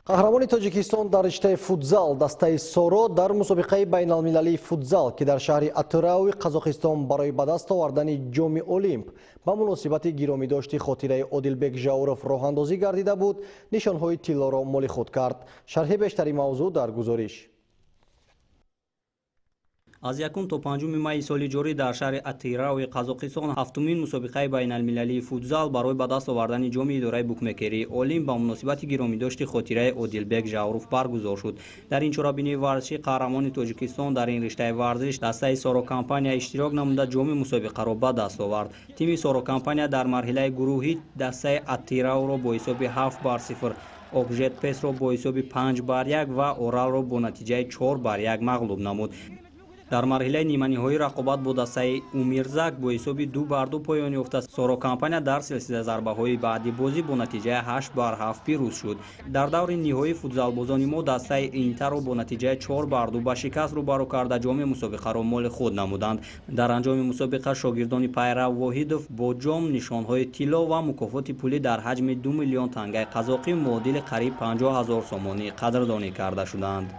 Қаҳрамони Тоҷикистон дар риштаи футзал, дастаи Соро, дар мусобиқаи байналмилалии футзал, ки дар шаҳри Атырауи Қазоқистон барои ба даст овардани Ҷоми Олимп ба муносибати гиромидошти хотираи Одилбек Жауров роҳандозӣ гардида буд, нишонҳои тиллоро моли худ кард. Шарҳи бештари мавзӯъ дар гузориш. Аз 1 то 5 майи соли ҷорӣ дар шаҳри Атырауи Қазоқистон ҳафтумин мусобиқаи байналмилалии футзал барои ба даст овардани ҷоми идораи букмекерии Олимп ба муносибати гиромидошти хотираи Одилбек Жауров баргузор шуд. Дар ин чорабинии варзишӣ қаҳрамони Тоҷикистон дар ин риштаи варзиш, дастаи Соро Компания, иштирок намуда, ҷоми мусобиқаро ба даст овард. Тими Соро Компания дар марҳилаи гурӯҳӣ дастаи Атырауро бо ҳисоби 7-0, Окжетпесро бо ҳисоби 5-1 ва Оралро бо натиҷаи 4-1 мағлуб намуд. Дар марҳилаи ниманиҳоӣ рақобат бо дастаи Умирзак бо ҳисоби 2-2 поён ёфта, Соро Компания дар силсила зарбаҳои баъди бозӣ бо натиҷаи 8-7 пирӯз шуд. Дар даври ниҳоӣ футзалбозони мо дастаи Интарро бо натиҷаи 4-2 ба шикаст рӯбарӯ карда, ҷоми мусобиқаро моли худ намуданд. Дар анҷоми мусобиқа шогирдони Пайрав Воҳидов бо ҷом, нишонҳои тилло ва мукофоти пулӣ дар ҳаҷми 2 миллион тангаи қазоқӣ, муодили қариб 50 000 сомонӣ, қадрдонӣ карда шуданд.